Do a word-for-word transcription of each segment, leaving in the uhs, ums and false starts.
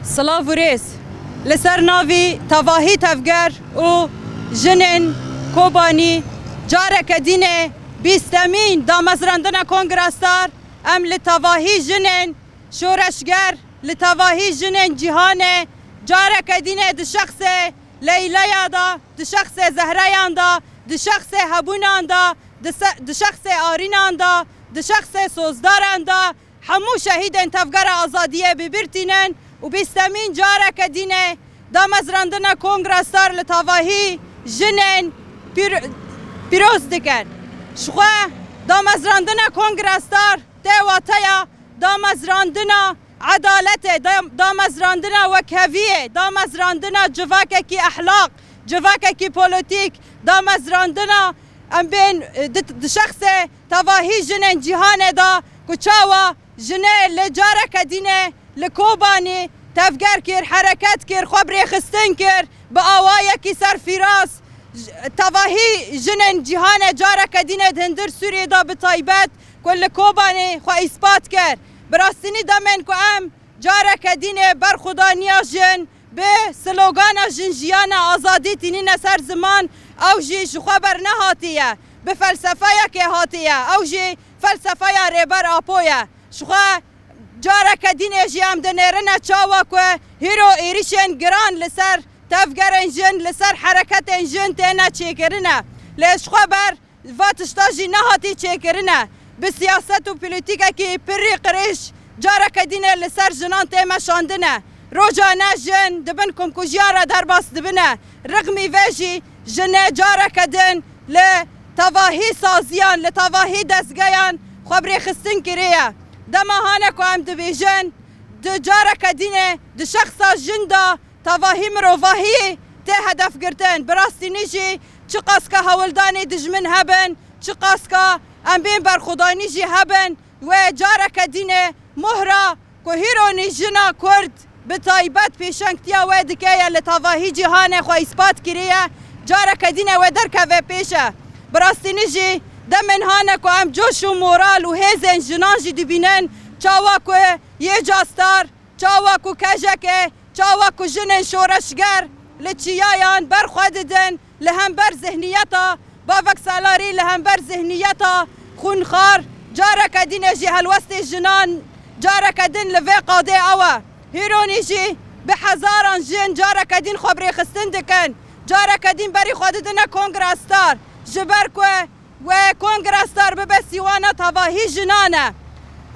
Silav û rêz. Li ser navî tevahî tevger û jinên Kobanî careke dînê bîstemîn damezrandina Kongra Star, em li tevahî jinên şoreşger, li tevahî jinên cîhanê careke dînê di şexsê Leylaya de, di şexsê Zehreyan de, di şexsê hebûnan de, di se-, di şexsê Arînan de, di şexsê sozdaran de, hemû şehîdên Tevgera Azadiyê bi bîr tînin û bîstemîn careke dînê damezrandina Kongra Star li tevahî jinên pîr-, pîroz dikin. Ji xwe damezrandina Kongra Star tê wateya damezrandina edaletê, dam-, damezrandina wekheviyê, damezrandina civakekî ehlaq, civakekî polotîk, damezrandina em bên, e, di, di şexsê tevahî jinên cîhanê de ku çawa jinê li careke dînê li Kobanî tevger kir, hereket kir, xwe bi rêxistin kir, bi awayekî serfîraz, j-, tevahî jinên cîhanê careke dînê di hundir Sûriyê de bi taybet ku li Kobanê xwe îspat kir. Bi rastînî demên ku em careke dînê berxwedaniya jin bi slogana Jin, Jiyana, Azadî tînîne ser ziman, ew jî ji xwe bernehatiye, bi felsefeyekê hatiye, ew jî felsefeya Rêber Apo ye. Ji xwe careke dînê jî em dinêrine çawa ku hîro êrişên giran li ser tevgerên jin, li ser hereketên jin têne çêkirine. Lê ji xwe ber va tişta jî nehatî çêkirine. Bi siyaset û polîtîkekî pirî qirêj careke dîne li ser jinan tê meşandine. Rojane jin di bin komkujiyan re derbas dibine. Rixmî vê jî jinê careke din li tevahî saziyan, li tevahî dezgeyan xwe bi rêxistin kiriye. Dema hane ku em dibêjin, di careke dîne di şexsa jin de tevahî mirovahiyê tê hedefgirtin. Bi rastînî jî çiqaska hewldanê dijmin hebin, çiqaska em bên berxwedanî jî hebin, wê careke dîne mohra ku hîronî jina Kurd bi taybet pêşengtiya wê dike ye li tevahî cîhanê xwe îspat kiriye, careke dîne wê derkeve pêş e. Bi rastînî jî demên hane ku em coş û moral û hêzên jinan jî dibînin, çawa ku yê Castar, çawa ku Kejekê, çawa ku jinên şoreşger li çiyayan ber xwe didin, li hember zihniyeta Bavek Salarî, li hember zihniyeta xûnxar, careke dîne jî helwestê jinan careke din li vê qadê ew e. Hîronî jî bi hezaran jin careke din xwe bi rêxistin dikin, careke din berî xwe didine Kongra Star, ji ber ku wê Kongra Star bibe sîwana tevahî jinan e.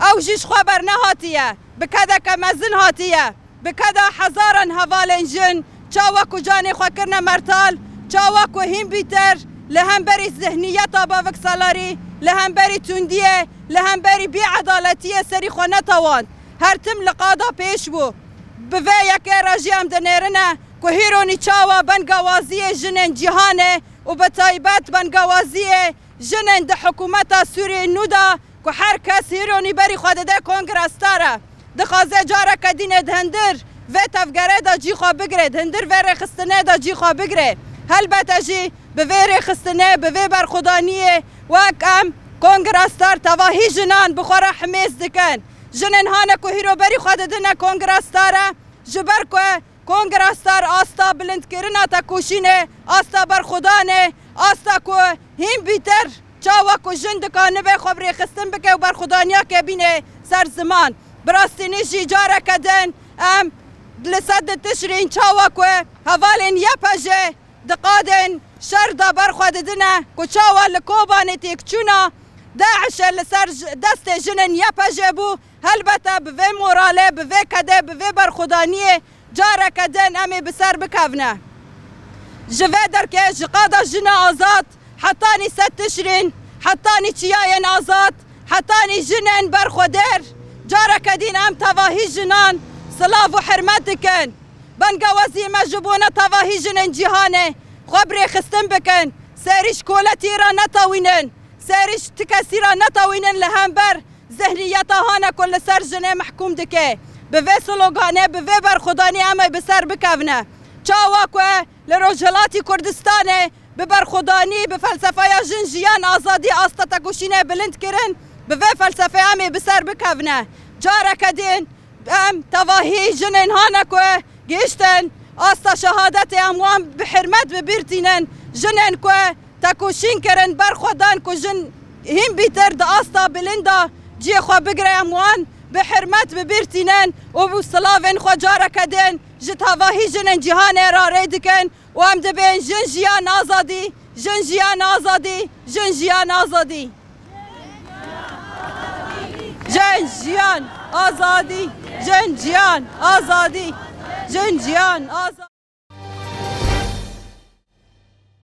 Ew jî ji xwe bernehatiye, bi kedeke mezin hatiye, bi keda hezaran hevalên jin, çawa ku canê xwe kirine mertal, çawa ku hîn bîtir li hemberî zihniyeta Bavik Salarî, li hemberî tundiyê, li hemberî bêedaletiyê serî xwe netewand. Her tim li qada pêş bû. Bi vê yekê re jî em dinêrine ku hîronî çawa bengawaziyê jinên cîhanê û bi taybet bengawaziyê jinên di hikûmeta Sûriyê nû de ku her kes hîronî berî xwe dide Kongra Star e, dixwaze careke dînê di hundir vê tevgerê de cî xwe bigire, di hundir vê rêxistinê de cî xwe bigire. Helbete jî bi vê rêxistinê, bi vê berxwedaniyê wek em Kongra Star tevahî jinan bi xwe re himêz dikin. Jinên hane ku hîro berî xwe didine Kongra Star e, ji ber ku Kongra Star asta bilindkirina tekoşînê, asta berxwedanê, asta ku hîn bîtir çawa ku jin dikanibe xwe bi rêxistin bike û berxwedaniyeke bîne ser ziman. Bi rastînî jî careke din em li sedê Tişrîn çawa ku hevalên Y P J di qadên şer de berxwe didine ku çawa li Kobanê têkçûna DAIŞê li ser j-, destê jinên Y P J bû, helbete bi vê moralê, bi vê kedê, bi vê berxwedaniyê careke din em ê bi ser bikevine. Ji vê derkê ji qada jina azad, hetanî sed Tişrîn, hetanî çiyayên azad, hetanî jinên berxwedêr, careke din em tevahî jinan silav û hurmet dikin. Bengawazî me ji bona tevahî jinên cîhanê xwe bi rêxistin bikin. Serî ji koletî re netewînin. Serî ji ti kesî re netewînin li hember zihniyeta hane ku li ser jinê mehkûm dike. Bi vê sloganê, bi vê berxwedanê em ê bi ser bikevine. Çawa ku li Rojhilatî Kurdistanê bi berxwedanî, bi felsefeya jin, jiyan, azadî asta tekoşînê bilind kirin, bi vê felsefeyê em ê bi ser bikevine. Careke din Em tevahî jinên hane ku gihiştin asta şehadetê, em wan bi hirmet bi bîr tînin. Jinên ku tekoşîn kirin, ber xwe dan ku jin hîn bîtir di asta bilind de cihê xwe bigire, em wan bi hirmet bi bîr tînin û bi silavên xwe careke din ji tevahî jinên cîhanê re rê dikin û em dibên jin, jiyan, azadî, jin, jiyan, azadî, jin, jiyan, azadî. Jin, jiyan, azadî, jin, jiyan, azadî, jin, jiyan, azadî.